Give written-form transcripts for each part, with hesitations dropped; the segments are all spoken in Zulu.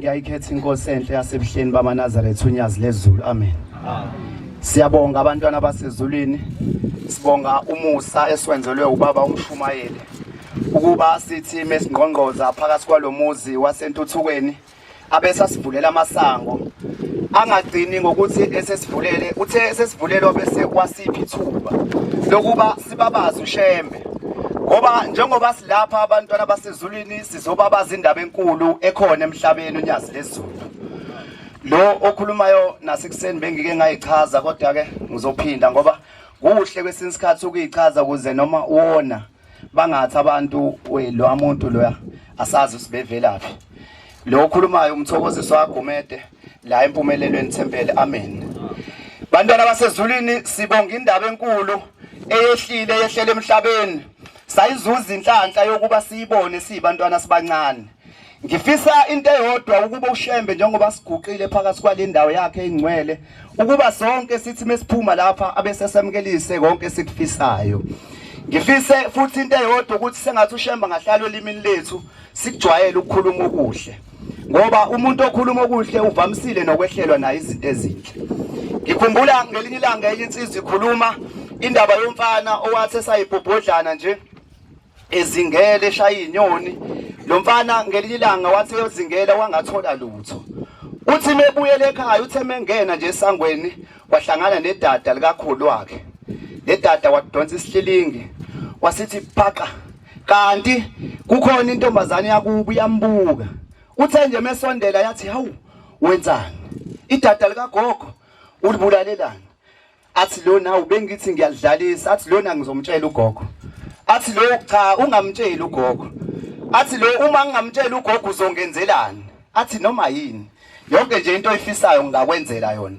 Ngiyayikhetha inkosi enhle yasebuhleni bamaNazaretha uNyazi lezulu. Amen. Siyabonga abantwana basezulwini. Sibonga umusa esiwenzelwe ubaba umshumayeli ukuba sithi mesingqongqoza phakathi kwalomuzi wasentuthukweni abese asivulela amasango angagcini ngokuthi esesivulele uthe esesivulelwa bese wasiphi ithuba lokuba sibabaze uShembe ngoba njengoba silapha abantwana basezulwini sizobabaza indaba enkulu ekhona emhlabeni uNyazi lezulu. Lo okhulumayo nasekuseni bengike ngayichaza kodwa ke ngizophinda ngoba kuhle kwesinye isikhathi ukuyichaza ukuze noma uwona bangathi abantu we lo muntu loya asazi usibevelaphi. Lo okhulumayo uMthokozisi waGumede la empumelelweni thempeli. Amen. Bantwana basezulwini, sibonga indaba enkulu eyehlile yehlela emhlabeni, sayizuza inhlanhla yokuba siyibone siyibantwana sibancane. Ngifisa into eyodwa ukuba uShembe njengoba siguqile phakathi kwale ndawo yakhe engcwele ukuba sonke sithi mesiphuma lapha abese semukelise konke sikufisayo. Ngifise futhi into eyodwa ukuthi sengathi uShembe angahlala olimini lethu sikujwayele ukukhuluma okuhle ngoba umuntu okhuluma okuhle uvamisile nokwehlelwa naye izinto ezinhle. Ngikhumbula ngelinye ilanga enye insizwa ikhuluma indaba yomfana owathi esayibhobhodlana nje ezingele eshaya inyoni. Lo mfana ngelinye ilanga wathi eyozingela wangathola lutho. Uthi mebuyele ekhaya uthe mengena nje esangweni wahlangana nedada likakhulu wakhe. Ledada wadonsa isihlilingi wasithi phaqa, kanti kukhona intombazane yakubo iyambuka. Uthe nje mesondela yathi, hawu, wenzani? Idada likagogo ulibulalelani? Athi lo, nawu bengithi ngiyalidlalisa. Athi lona, ngizomtshela ugogo. Athi lo, cha, ungamtsheli ugogo. Athi lo, uma ngingamtshela ugogo uzongenzelani? Athi, noma yini, yonke nje into oyifisayo ngingakwenzela yona.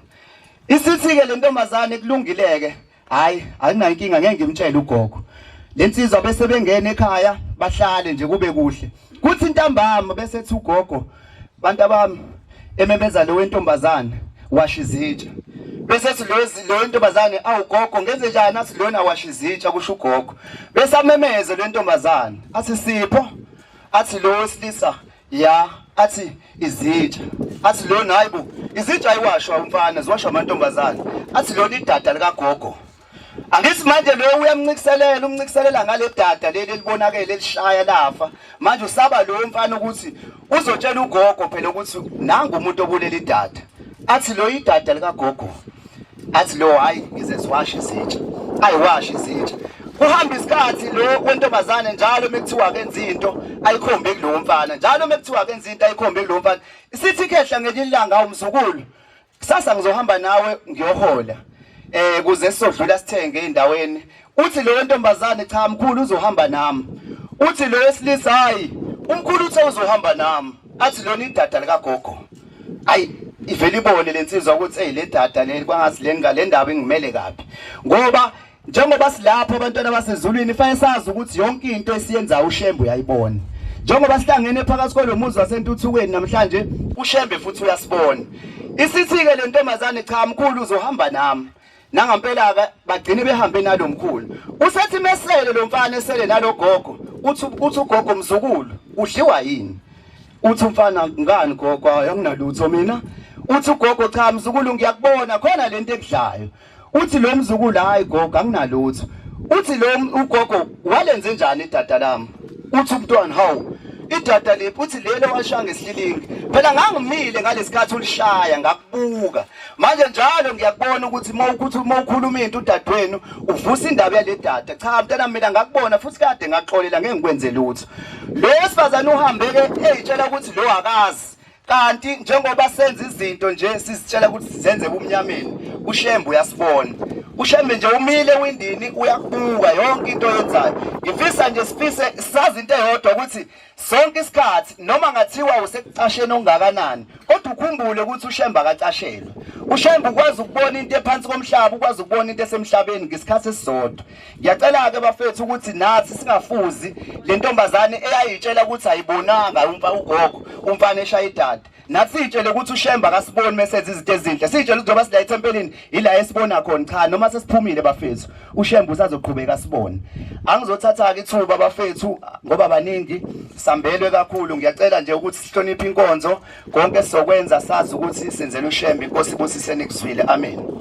Isithi-ke le ntombazane, kulungileke, hayi, ayinayo inkinga, ngeke ngimtshele ugogo. Le nsizwa bese bengena ekhaya bahlale nje kube kuhle. Kuthi ntambama bese ethi ugogo, bantu abami, ememeza lo wentombazane, washa izitsha. Bese ethi lo wentombazane, awu gogo, ngenze njani? Athi lona, washa izitsha, kusho ugogo. Bese amemeze lo ntombazane athi, Sipho. Athi lo wesilisa, ya. Athi, izitsha. Athi lona, hayibo, izitsha ayiwashwa umfana, ziwashwa amantombazane. Athi lona, idada likagogo. Angithi manje lo uyamncikiselela, umncikiselela ngale dada leli elibonakele elishaya lafa. Manje usaba lo mfana ukuthi uzotshela ugogo phela ukuthi nangu umuntu obulela idada. Athi lo, idada likagogo. Athi lo, hayi, ngize ziwashe izitsha. Ayiwashe izitsha. Kuhamba isikhathi, lo wentombazane njalo mekuthiwa kenza into ayikhombe kulowo mfana, njalo mekuthiwa kenza into ayikhombe kulowo mfana. Sithi khehla ngelinye ilanga, umzukulu, kusasa ngizohamba nawe ngiyohola kuze sizodlula sithenge endaweni. Uthi lo ntombazane, cha mkhulu, uzohamba nami. Uthi lo wesilisa, hayi umkhulu uthe uzohamba nami. Athi lona, idada likagogo. Ayi, ivele ibone lensizwa ukuthi hey, le dada leli kwangathi le ndaba ingimele kabi, ngoba njengoba silapha abantwana basezulwini fanele sazi ukuthi yonke into esiyenzayo uShembe uyayibona. Njengoba sihlangene phakathi kwalomuzi wasentuthukweni namhlanje, uShembe futhi uyasibona. Isithi-ke le ntombazane, cha mkhulu, uzohamba nami. Nangampela-ke bagcine behambe nalomkhulu. Usethi mesele lo mfana esele nalogogo, uthi ugogo, mzukulu, udliwa yini? Uthi umfana, ngani gogo? Anginalutho mina. Uthi ugogo, cha mzukulu, ngiyakubona khona lento ekudlayo. Uthi lo mzukulu, hayi gogo, anginalutho. Uthi lo ugogo, walenze njani idada lami? Uthi umntwana, hawu, idada liphi? Uthi lelo washaya ngesihlilingi phela, ngangimile ngalesikhathi ulishaya, ngakubuka. Manje njalo ngiyakubona ukuthi uma ukhuluma into udadewenu uvusa indaba yale dada. Cha mntana, mina ngakubona futhi kade ngaxolela, ngeke ngikwenze lutho. Lo wesifazane uhambe-ke eyitshela ukuthi lo akazi, kanti njengoba senza izinto nje sizitshela ukuthi sizenze ebumnyameni, uShembe uyasibona. uShembe nje umile ewindini uyakubuka yonke into oyenzayo. Ngifisa nje sifise sazi into eyodwa ukuthi sonke isikhathi noma ngathiwa usekucasheni okungakanani, kodwa ukhumbule ukuthi uShembe akacashelwe. uShembe ukwazi ukubona into ephansi komhlaba, ukwazi ukubona into esemhlabeni ngesikhathi esisodwa. Ngiyacela-ke bafethu ukuthi nathi singafuzi le ntombazane eyayitshela ukuthi ayibonanga ugogo umfana eshaya idada. Nathi siyitshele ukuthi uShembe akasiboni mesenza izinto ezinhle. Siyitshele ukuthi njengoba sila ethempelini ila esibona khona. Cha, noma sesiphumile bafethu, uShembe usazoqhubeka asibone. Angizothatha-ke ithuba bafethu ngoba baningi. Sambelwe kakhulu. Ngiyacela nje ukuthi sihloniphe inkonzo, konke sizokwenza sazi ukuthi senzela uShembe. Inkosi ibusise nikuzwile. Amen.